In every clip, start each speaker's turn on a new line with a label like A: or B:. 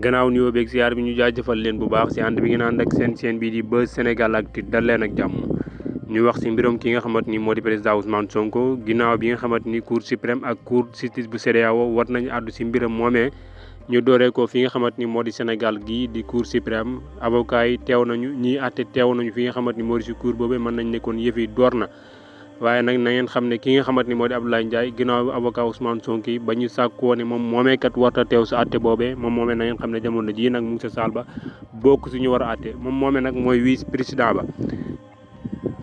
A: gannaaw nuyoo beeg ziar bi ñu jaajëfal leen bu baax si ànd bi ngeen ànd ak seen chaîne bii di Buzz Sénégalactu dal leen ak jàmm ñu wax si mbiram ki nga xamante ni moo di président Ousmane Sonko ginnaaw bi nga xamante ni cour suprême ak cour justice bu CEDEAO war nañu àddu si mbiram moomee ñu dooree ko fi nga xamante ni moo di Sénégal gii di cour suprême avocat yi teew nañu ñii àtte teew nañu fi nga xamante ni moo di si cour boobee mën nañ nekkoon yëf yi door na waaye nag na ngeen xam ne ki nga xamante ni moo di Abdoulaye Ndiaye ginnaaw avocat Ousmane Sonko yi ba ñu sàkkoo ne moom moomee kat warta teew sa àtte boobee moom moomee na ngeen xam ne jamono jii nag mu ngi sa saal ba bokk si ñu war a àtte moom moomee nag mooy vice président ba.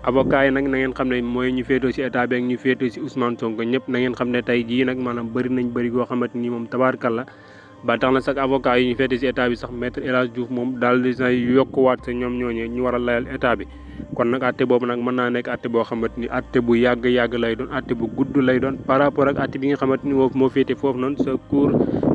A: avocat yi nag na ngeen xam ne mooy ñu féetoo si état bi ak ñu féetoo si Ousmane Sonko ñëpp na ngeen xam ne tey jii nag maanaam bëri nañ bëri goo xamante ni moom tabaarkalla ba tax na sax avocat yi ñu féete si état bi sax maître El Hadj Diouf moom daal di say yokkuwaat sa ñoom ñooñee ñu war a layal état bi. kon nag atte boobu nag mën naa nekk atte boo xamante ni atte bu yàgg lay doon atte bu gudd lay doon par rapport ak atte bi nga xamante ni moo féete foofu noonu sa cour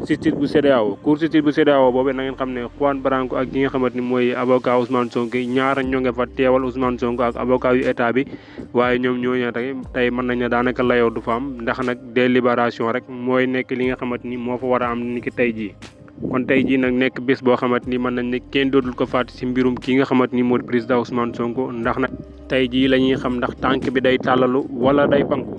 A: justice bu CEDEAO cour justice bu CEDEAO boobu na ngeen xam ne Juan Branco ak ki nga xamante ni mooy avocat Ousmane Sonko ñaar ñoo nga fa teewal Ousmane Sonko ak avocat yu état bi waaye ñoom ñooñu tey mën nañ ne daanaka layoo du fa am ndax nag délibération rek mooy nekk li nga xamante ni moo fa war a am ni ki tey jii. kon tey jii nag nekk bés boo xamante ni mën nañ ne kenn dootul ko fàtte si mbirum ki nga xamante ni moo di président Ousmane Sonko ndax nag tey jii la ñuy xam ndax tànk bi day tàllalu wala day banku